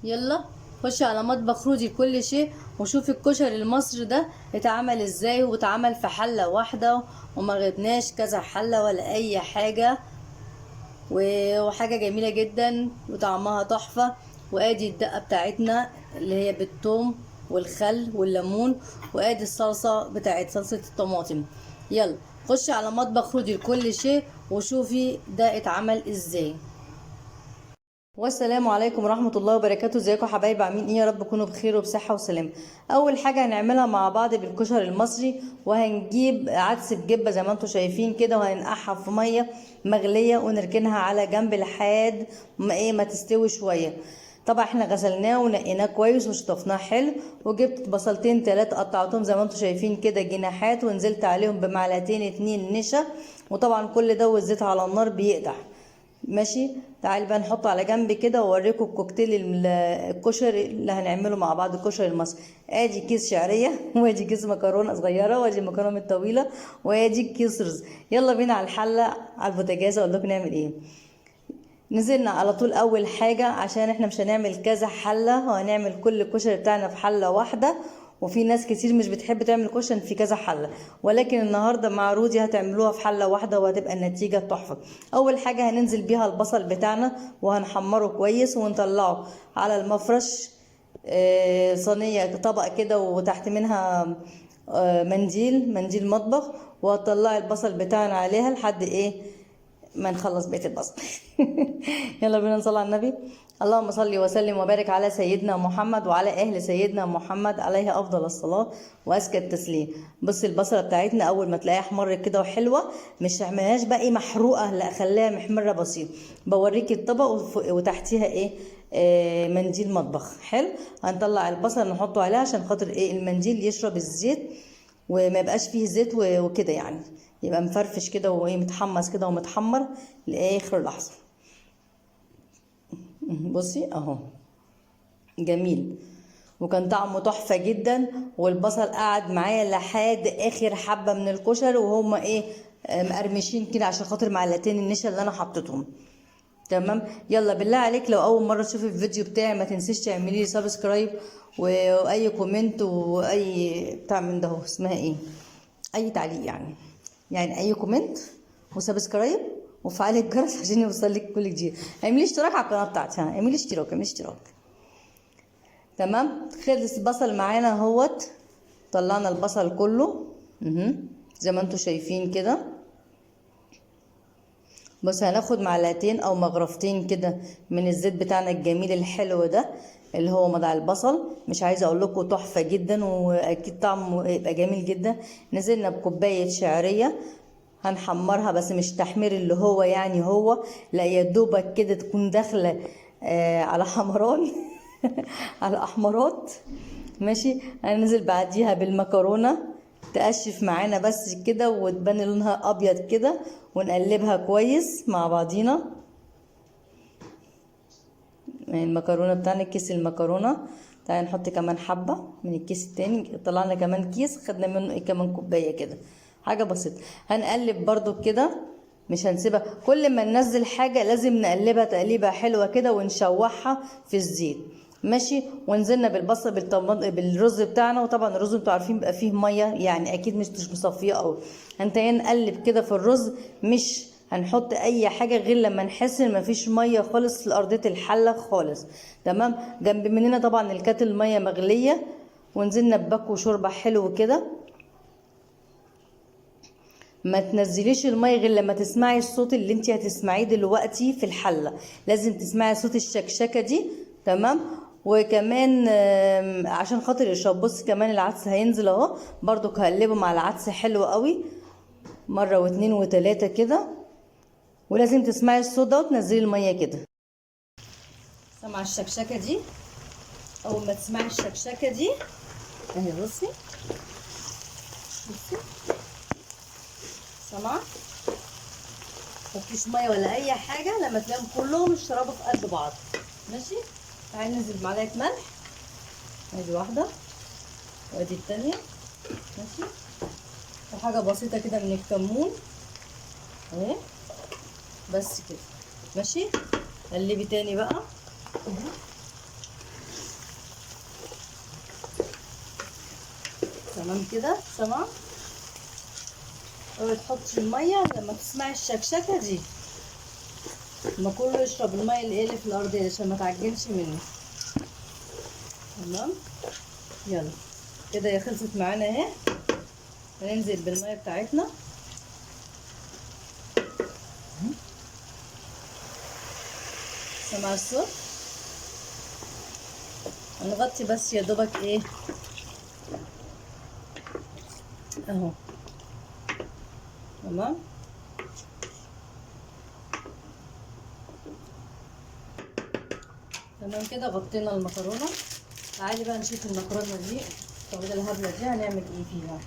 يلا خش على مطبخ رودي كل شيء وشوف الكشري المصري ده اتعمل ازاي، واتعمل في حلة واحدة وما غبناش كذا حلة ولا اي حاجة، وحاجة جميلة جدا وطعمها تحفة. وادي الدقة بتاعتنا اللي هي بالثوم والخل والليمون، وادي الصلصة بتاعت صلصة الطماطم. يلا خش على مطبخ رودي لكل شيء وشوفي ده اتعمل ازاي. والسلام عليكم ورحمة الله وبركاته. ازيكم يا حبايب، عاملين ايه؟ يا رب تكونوا بخير وبصحة وسلامة. اول حاجة هنعملها مع بعض بالكشري المصري، وهنجيب عدس بجبة زي ما انتم شايفين كده، وهننقعها في مية مغلية ونركنها على جنب لحد ما ايه ما تستوي شوية. طبعا احنا غسلناه ونقيناه كويس وشطفناه حلو، وجبت بصلتين 3 قطعتهم زي ما انتم شايفين كده جناحات، ونزلت عليهم بمعلقتين 2 نشا، وطبعا كل ده والزيت على النار بيقدح. ماشي، تعالي بقى نحطه على جنب كده واوريكم الكوكتيل الكشري اللي هنعمله مع بعض، الكشري المصري. ادي كيس شعرية وادي كيس مكرونه صغيرة، وادي مكرونه الطويلة، وادي كيس رز. يلا بينا على الحلة على البوتاجاز اقول لكم نعمل ايه. نزلنا على طول اول حاجة، عشان احنا مش هنعمل كذا حله، وهنعمل كل الكشري بتاعنا في حله واحدة. وفي ناس كتير مش بتحب تعمل كشري في كذا حله، ولكن النهارده مع رودي هتعملوها في حله واحدة وهتبقى النتيجة تحفة. اول حاجة هننزل بيها البصل بتاعنا وهنحمره كويس ونطلعه على المفرش، صينية طبق كده وتحت منها منديل مطبخ، وهتطلعي البصل بتاعنا عليها لحد ايه ما نخلص بقية البصل. يلا بينا نصلي على النبي. اللهم صل وسلم وبارك على سيدنا محمد وعلى اهل سيدنا محمد، عليه افضل الصلاة وازكى التسليم. بصي البصله بتاعتنا اول ما تلاقيها احمرت كده وحلوه، مش تعملهاش بقى ايه محروقة، لا خليها محمرة بسيط. بوريكي الطبق وتحتيها ايه، منديل مطبخ حلو. هنطلع البصل نحطه عليها عشان خاطر ايه المنديل يشرب الزيت وما يبقاش فيه زيت وكده، يعني يبقى مفرفش كده وايه متحمس كده ومتحمر لاخر لحظة. بصي اهو جميل، وكان طعمه تحفة جدا. والبصل قعد معايا لحد اخر حبه من الكشري وهما ايه مقرمشين كده عشان خاطر معلقتين النشا اللي انا حطيتهم. تمام، يلا بالله عليك لو اول مرة تشوفي الفيديو بتاعي ما تنسيش تعملي لي subscribe واي comment واي بتاع من ده اهو، اسمها ايه، اي تعليق يعني اي comment و subscribe وفعلي الجرس عشان يوصلك كل جديد. اعملي اشتراك على القناة بتاعتي، ها اعملي اشتراك، اعملي اشتراك. تمام، خلص البصل معانا اهوت، طلعنا البصل كله زي ما انتم شايفين كده. بس هناخد معلقتين او مغرفتين كده من الزيت بتاعنا الجميل الحلو ده اللي هو مضع البصل، مش عايزه اقول لكم تحفة جدا واكيد طعمه يبقى جميل جدا. نزلنا بكوبايه شعرية هنحمرها، بس مش تحمير اللي هو يعني هو، لا يا دوبك كده تكون داخله على حمران على احمرات. ماشي، هننزل بعديها بالمكرونه تقشف معانا بس كده وتبان لونها ابيض كده، ونقلبها كويس مع بعضينا. المكرونه بتاعنا كيس المكرونه، تعالي نحط كمان حبه من الكيس التاني، طلعنا كمان كيس خدنا منه ايه كمان كوباية كده، حاجة بسيطة. هنقلب برضو كده، مش هنسيبها، كل ما ننزل حاجة لازم نقلبها تقليبه حلوة كده ونشوحها في الزيت. ماشي، ونزلنا بالبصل بالطماطم بالرز بتاعنا، وطبعا الرز انتوا عارفين بيبقى فيه مية، يعني اكيد مش مصفيه قوي. هنتين نقلب كده في الرز، مش هنحط اي حاجة غير لما نحس ان مفيش مية خالص لارضيه الحلة خالص. تمام، جنب مننا طبعا الكاتل مية مغليه، ونزلنا بباكو شوربة حلو كده. ما تنزليش المية غير لما تسمعي الصوت اللي انت هتسمعيه دلوقتي في الحلة، لازم تسمعي صوت الشكشكه دي. تمام، وكمان عشان خاطر يشرب. بص كمان العدس هينزل اهو، برضو هقلبه مع العدس حلو قوي مرة واتنين وتلاتة كده، ولازم تسمعي الصوت ده وتنزلي المية كده. سمع الشكشكه دي، اول ما تسمعي الشكشكه دي اهي، بصي بصي سامعه، مفيش مية ولا اي حاجة، لما تلاقيهم كلهم اشربوا في قلب بعض. ماشي، تعالي ننزل بمعلقه ملح، ادي واحدة وادي التانية. ماشي، وحاجه بسيطة كده من الكمون اهي، بس كده. ماشي، قلبي تاني بقى. تمام كده سامعه؟ اوعي تحطي المية لما تسمعي الشكشكه دي، لما كله يشرب المية اللي في الارضية عشان ما تعجنش منه. تمام يلا كده هي خلصت معانا اهي. هننزل بالمية بتاعتنا. سمع الصوت؟ هنغطي بس يا دوبك ايه اهو. تمام تمام كده غطينا المكرونه. تعالي بقى نشوف المكرونه دي الطويلة الهبلة دي هنعمل ايه فيها.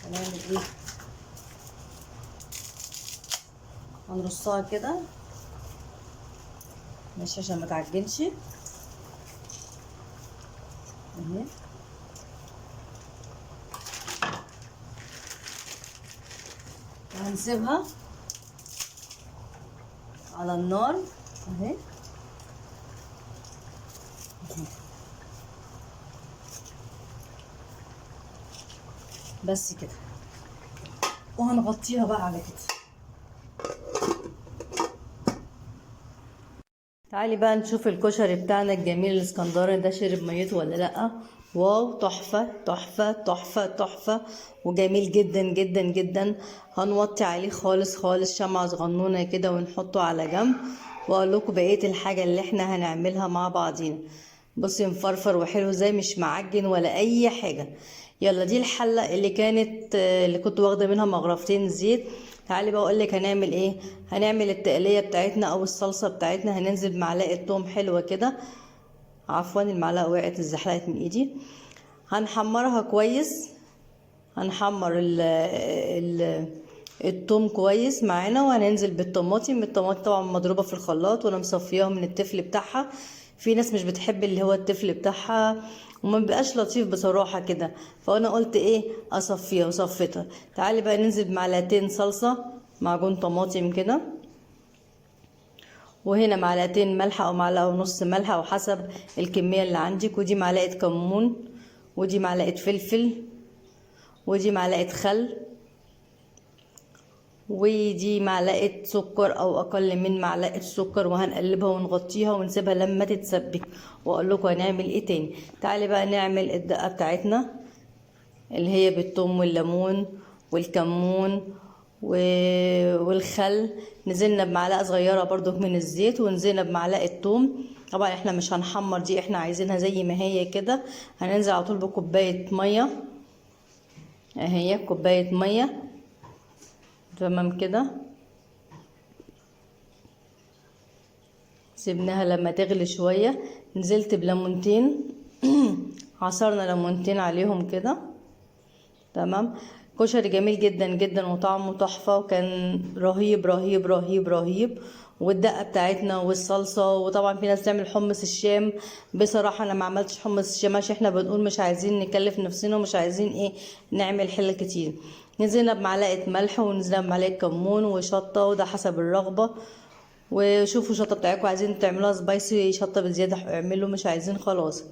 هنعمل ايه؟ هنرصها كده ماشي عشان ما تعجنش اهي. وهنسيبها على النار اهي. بس كده، وهنغطيها بقى على كده. تعالي بقى نشوف الكشري بتاعنا الجميل الاسكندراني ده شرب ميته ولا لا. واو تحفة تحفة تحفة تحفة وجميل جدا جدا جدا. هنوطي عليه خالص خالص شمعة صغنونة كده ونحطه على جنب، واقول لكم بقية الحاجة اللي احنا هنعملها مع بعضينا. بصي مفرفر وحلو زي مش معجن ولا اي حاجة. يلا دي الحلة اللي كانت اللي كنت واخدة منها مغرفتين زيت. تعالي بقى اقول لك هنعمل ايه. هنعمل التقلية بتاعتنا او الصلصة بتاعتنا. هننزل بمعلقة توم حلوة كده، عفوا المعلقة وقعت اتزحلقت من ايدي. هنحمرها كويس، هنحمر التوم كويس معانا، وهننزل بالطماطم. الطماطم طبعا مضروبة في الخلاط وانا مصفياها من التفل بتاعها. في ناس مش بتحب اللي هو التفل بتاعها وما بيبقاش لطيف بصراحة كده، فانا قلت ايه اصفيها وصفيتها. تعالي بقى ننزل بمعلقتين صلصة معجون طماطم كده، وهنا معلقتين ملح او معلقة ونص ملح او حسب الكمية اللي عندك، ودي معلقة كمون، ودي معلقة فلفل، ودي معلقة خل، ودي معلقة سكر او اقل من معلقة سكر. وهنقلبها ونغطيها ونسيبها لما تتسبك، واقول لكم هنعمل ايه تاني. تعالي بقى نعمل الدقة بتاعتنا اللي هي بالثوم والليمون والكمون والخل. نزلنا بمعلقة صغيرة برضو من الزيت، ونزلنا بمعلقة ثوم. طبعا احنا مش هنحمر دي، احنا عايزينها زي ما هي كده. هننزل على طول بكوباية مية اهي، كوباية مية تمام كده. سيبناها لما تغلي شوية. نزلت بليمونتين عصرنا ليمونتين عليهم كده تمام. كشري جميل جدا جدا وطعمه تحفة، وكان رهيب رهيب رهيب رهيب. والدقة بتاعتنا والصلصة، وطبعا في ناس تعمل حمص الشام. بصراحة انا ما عملتش حمص الشام عشان احنا بنقول مش عايزين نكلف نفسنا ومش عايزين ايه نعمل حلة كتير. نزلنا بمعلقة ملح، ونزلنا بمعلقة كمون وشطة، وده حسب الرغبة. وشوفوا الشطة بتاعتكم عايزين تعملوها سبايسي شطة بزيادة اعملوا، مش عايزين خلاص.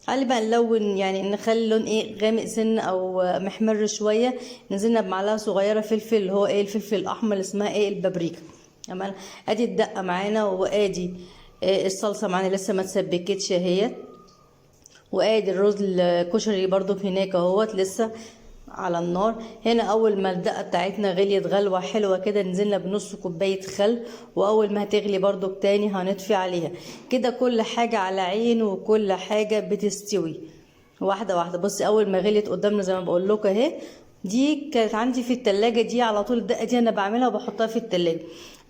تعالي بقى نلون، يعني نخلي اللون ايه غامق سن او محمر شوية. نزلنا بمعلقه صغيرة فلفل اللي هو ايه الفلفل الاحمر اللي اسمها ايه البابريكا تمام. ادي الدقة معانا، وادي الصلصه معانا لسه ما اتسبكتش اهيت، وادي الرز الكشري برضو هناك اهوت لسه على النار. هنا اول ما الدقة بتاعتنا غليت غلوه حلوة كده، نزلنا بنص كوباية خل، واول ما هتغلي برضو تاني هنطفي عليها كده. كل حاجة على عين وكل حاجة بتستوي واحدة واحدة. بصي اول ما غليت قدامنا زي ما بقول لكم اهي، دي كانت عندي في التلاجة دي على طول. الدقة دي انا بعملها وبحطها في التلاجة،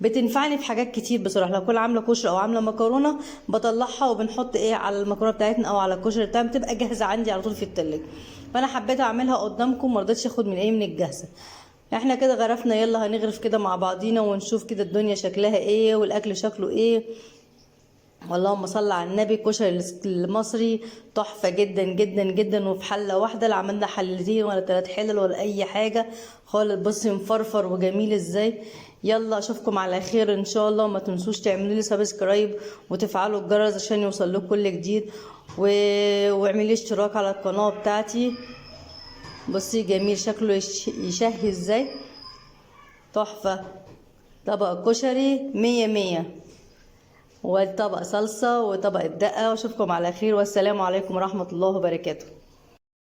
بتنفعني في حاجات كتير بصراحة. لو كل عامله كشري او عامله مكرونه بطلعها وبنحط ايه على المكرونه بتاعتنا او على الكشري بتاعنا، بتبقى جاهزة عندي على طول في التلاجة. فانا حبيت اعملها قدامكم، ما رضيتش اخد من ايه من الجاهزة. احنا كده غرفنا، يلا هنغرف كده مع بعضينا ونشوف كده الدنيا شكلها ايه والاكل شكله ايه. اللهم صل على النبي. الكشري المصري تحفة جدا جدا جدا، وفي حله واحدة، لا عملنا حلتين ولا 3 حلل ولا اي حاجة خالص. بصي مفرفر وجميل ازاي. يلا اشوفكم على خير ان شاء الله، وما تنسوش تعملوا لي subscribe وتفعلوا الجرس عشان يوصل لكم كل جديد، واعملي اشتراك على القناة بتاعتي. بصي جميل شكله، يشهي ازاي، تحفة. طبق كشري مية مية، وطبق صلصة وطبق الدقة. واشوفكم على خير، والسلام عليكم ورحمة الله وبركاته.